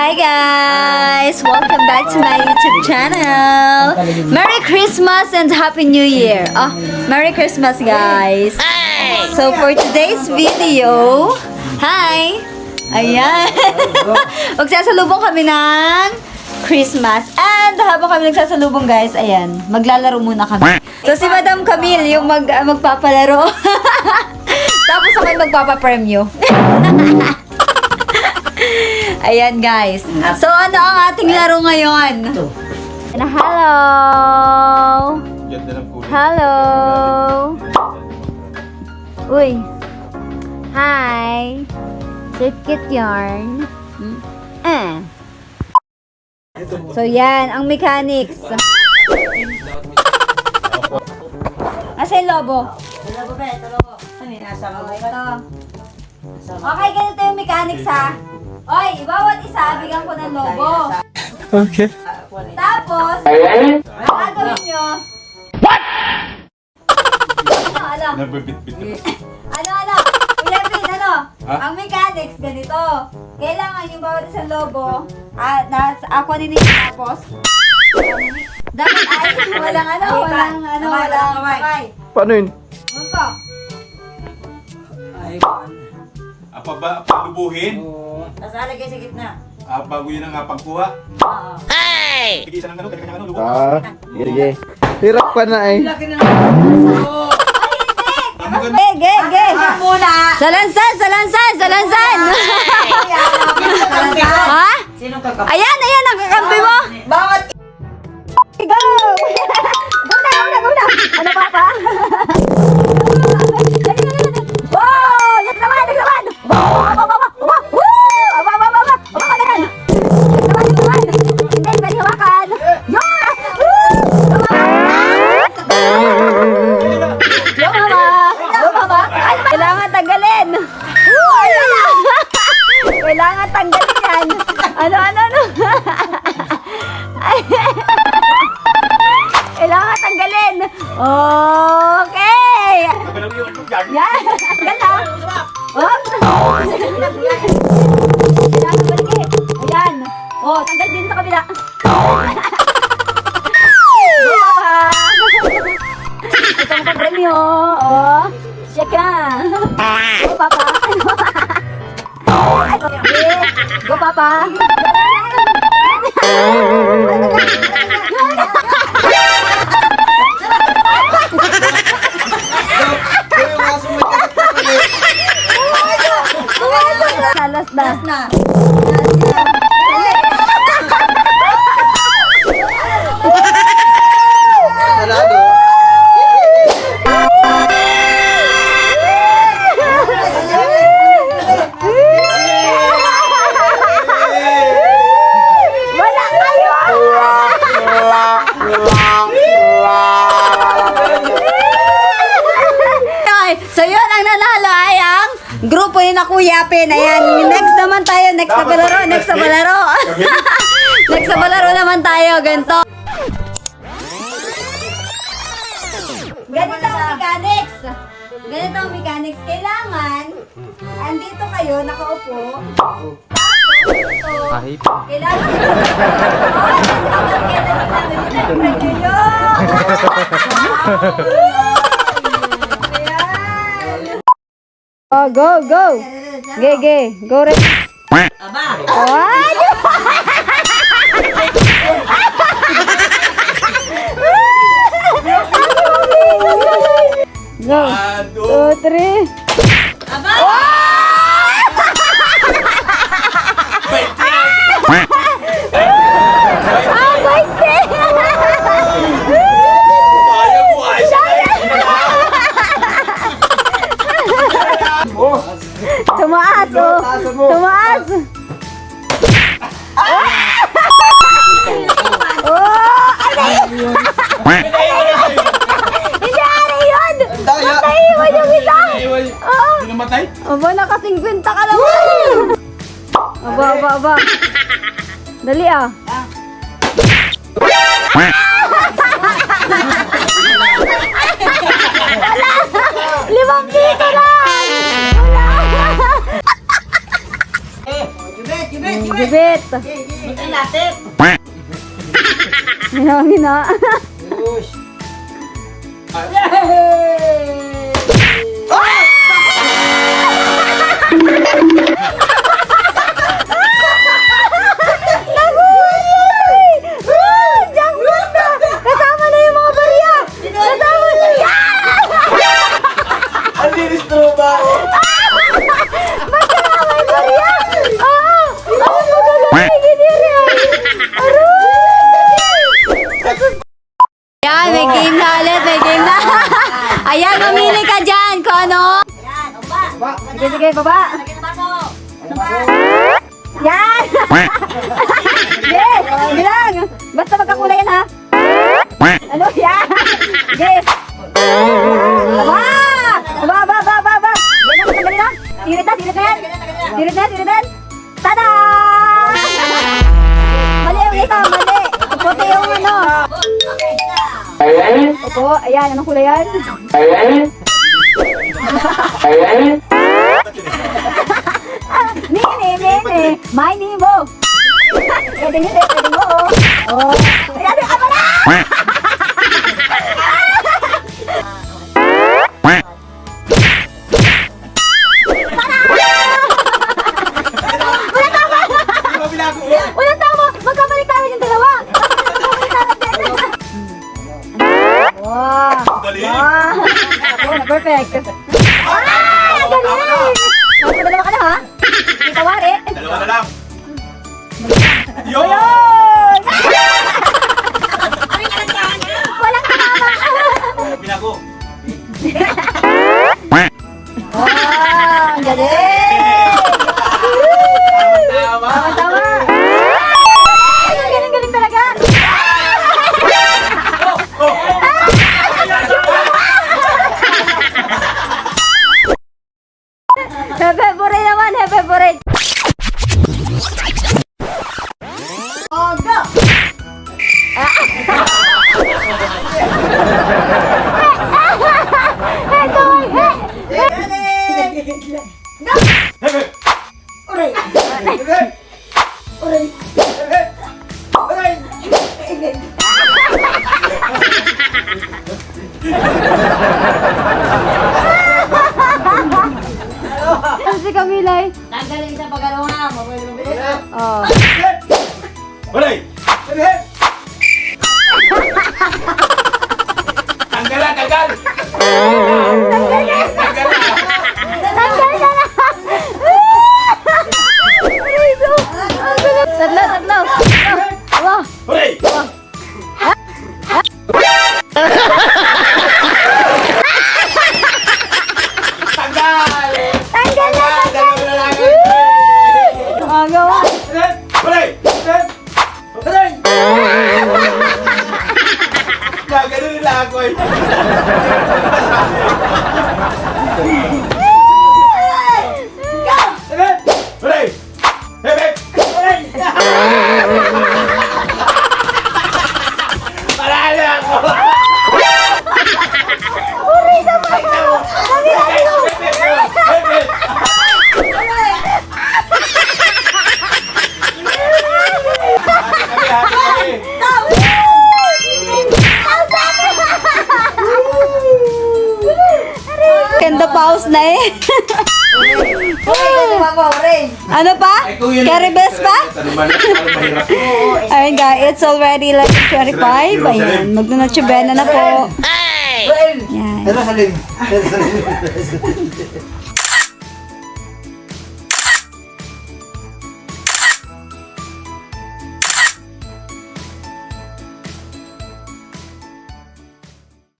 Hi guys! Welcome back to my YouTube channel! Merry Christmas and Happy New Year! Oh, Merry Christmas, guys! So for today's video, hi! Ayan! Magsasalubong kami ng Christmas. And habang kami nagsasalubong, guys, ayan, maglalaro muna kami. So si Madam Camille yung magpapalaro. Tapos ako yung magpapapremyo. Ayan, guys. So ano ang ating laro ngayon? Hello! Ganda ng kulay. Hello! Uy! Hi! Circuit yarn. Eh. So yan, ang mechanics. Asa yung lobo? Lobo ba? Ito lobo. Ano yun? Nasa Oh, ito. Okay, ganito yung mechanics ha. Oy, bawat isa, bigyan ko ng lobo. Okay. Tapos, ang gagawin nyo. What? Ano, ano? Nagbibit-bit na. Ano, ano? Kuya Vin, ano? Ha? Ang mechanics, ganito. Kailangan yung bawat isang lobo, ako nini tapos, dapat ay, walang ano, walang ano, walang kamay. Paano yun? Ano Ay, Apa ba palubuhin? oo. Tapos alagay sa gitna. Ah, bago yun ang pagkuha. Oo. Sige, isa ng ano, kanya-kanya ano, lubo. Ah, sige. Hirap ka na eh. Laki na. Oo. Ge, ge, ge. Muna. Salansan, salansan, salansan. Ha? Sinong kakampi? Ayan, ayan, ang kakampi mo. Bawat Go! Go na, go na, go na! Ano pa pa? Wow! Yan naman, yan naman! Wow, wow, wow, wow, wow! Woo! Aba, aba, aba, aba! Aba, aba, yan! Yan naman, yan naman! Hindi, pwede hawakan! Yan! Woo! Go, mama! Go, mama! Ay, kailangan tanggalin! Woo! Ayan na! Kailangan tanggalin yan! Ano, ano, ano? Ay. Kailangan tanggalin. Okay. Yan. Ganda. Oops. Kailangan balik eh. Ayan. Oh, tanggal din sa kabila. Go, Papa. Ito ang papremyo. Oh. Siya ka. Go, Papa. Ay, okay. Go, Papa. Last na. na. Sarado. Wala kayo! Okay, so yun ang nanalo ay ang grupo ni na Kuya Pin. Ayan, next naman tayo, next na palaro, next na palaro. Next na palaro naman tayo, ganito. Ganito ang mechanics. Ganito ang mechanics. Kailangan, andito kayo, nakaupo. Tapos, ito, kailangan oh, kailangan namin Ayan. Oh, go, go. Ge, ge. Go, re. Aba. Ay! Go. One, two, Two, three. Aba. Ah, 20! Kaya mo, ay, Tumaas, oh. Taasan mo. Tumaas. Oh! Aray! Hindi, aray yun! Daya. Naiwan yung isa! Iwan. Oo. Hindi namatay? Aba, naka-50 ka naman! Aba, aba, aba. Dali ah. Wala! 5 piso lang! Wala! Jubet, jubet, jubet. Jubet. Latit. Hina, hina. Nahuli! Ah, jackpot na! Kasama na yung mga barya! Kasama na! Yeah! Ang linis ba? Ba't kasama yung barya? Oo! Ako magagaling! Hindi rin! Aray! Ayan, may game na ulit. May game na. Ayan, mamili ka dyan kung ano. Ayan, uba. Sige, sige, baba. Lagyan ng baso. Ano ba? Yan! Sige, bilang. Basta magkakulay yan, ha? Ano? Yan! Sige. Aba! Aba, aba, aba, aba, aba. Yan na, tanggalin na. Sirit na, sirit na yan. Sirit na, sirit na yan. Tada! Mali yung isa, mali. Puti yung ano. Okay, na. Opo, ayan, anong kulay yan? Mini, mini, my Nemo. Pwede hindi, pwede mo. Oh. Ayan, aba na! Hindi ba binago? Walang tama! Magkabalik tayo yung dalawa! Magkabalik tayo. Wow! Galing. Wow! Ako, perfect! Ah! Ang galing! Nakakadalawa ka na ha? Kita wari! Dalawa na lang. Yo! Ayun! Walang tama! Binago. Wow! Ang galing! Tama. Tama! Ay, ang galing-galing talaga! Hepe pure naman, hepe pure. Oh, go! Ito, eh. Ready? Go! Uray! Uray! Uray! Kasi Camila eh. Tanggalin sa pagalaw. Mabilis, mabilis. Oh. Horay! Tanggal na, tanggal! Tanggal na! Tanggal na lang. Aray ko. Ang galing. Tatlo, tatlo. Wow. Horay! Tanggal! Tanggal na, tanggal. Dalawa na lang! Oh, gawa. Horay! Horay! Gaganon nila ako eh. Horay! Hep, hep! Horay! Panalo ako! Hurray sa mga. Dali, dali. Hep, hep! Hep, hep! Happy kami, happy kami! Ganda pause na eh. Uray! Uray! Ano pa? Carry best pa? Ano man, ano mahirap? Ayun guys, it's already 11:25. Ayan, magna-Noche Buena na po. Ayan. Jerusalem. Jerusalem.